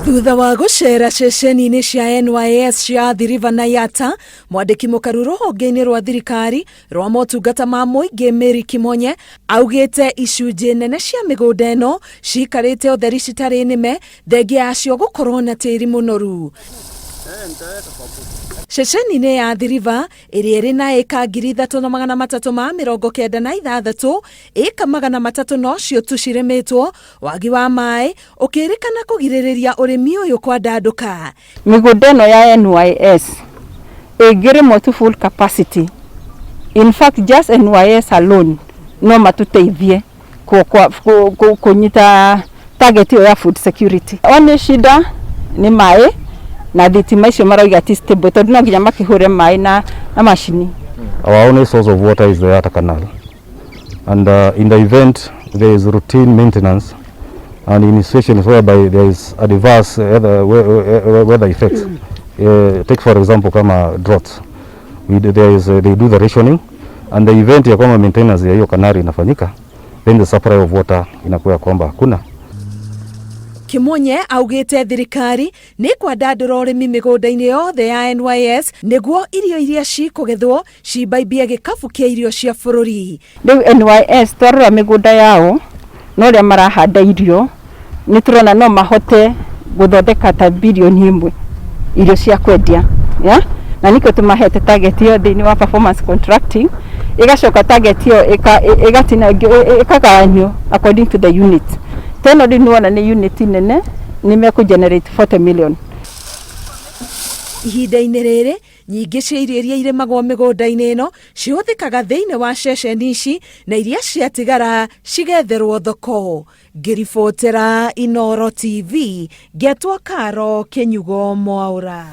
Thutha wa gũcera ceceni-inĩ cia NYS cia Athi River na Yatta, mwandĩki mũkaru rũhonge-inĩ rwa thirikari rwa motungata ma mũingĩ Mary Kimonye augĩte icunjĩ nene cia mĩgũnda ĩno cikarĩte ũtheri citarĩ nĩme thengia yacio gũkorwo na tĩri mũnoru. Ceceni-inĩ ya Athi River ĩrĩa ĩrĩ na ĩka 3,396, ĩka 300 nocio tu cirĩmĩtwo, wagi wa maĩ ũkĩrĩkana kũgirĩrĩria ũrĩmi ũyũ kwandandũka. Mĩgũnda ĩno ya NYS ĩngĩrĩmwo to full capacity, in fact just NYS alone no matũteithie kũnyita target ĩyo ya food security. One shida nĩ maĩ na thitima icio marauga ti stable tondũ no nginya makĩhũre maĩ na, na macini. Our only source of water is the Yatta Canal. And in the event there is routine maintenance and in situations whereby there is adverse weather effects, take for example kama droughts, they do the rationing and the event ya kwamba maintenance ya hiyo canal inafanyika, then the supply of water inakuwa kwamba hakuna. Kimonye augĩte thirikari nĩ kwandandũra ũrĩmi mĩgũnda-inĩ yothe ya NYS nĩguo irio iria cikũgethwo cimbaimbie gĩkabu kĩa irio cia bũrũri. Rĩu NYS twarora mĩgũnda yao na ũrĩa marahanda irio nĩ tũrona no mahote gũthondeka ta 1 bilioni irio cia kwendia ya na nĩkĩo tũmahete target ĩyo thĩinĩ wa performance contracting, ĩgacoka target ĩyo ĩgatinangio, ĩkagayanio according to the unit. Teno rĩu nĩwona nĩ unit nene nĩ mekũ generate 40 million. Ihinda-inĩ rĩrĩ nyingĩ cia irio iria irĩmagwo mĩgũnda-inĩ ĩno cihũthĩkaga thĩinĩ wa ceceni ici na iria ciatigara cigetherwo thoko. Ngĩribotera Inoro TV, ngetwo Karo Kĩnyugo Mwaũra.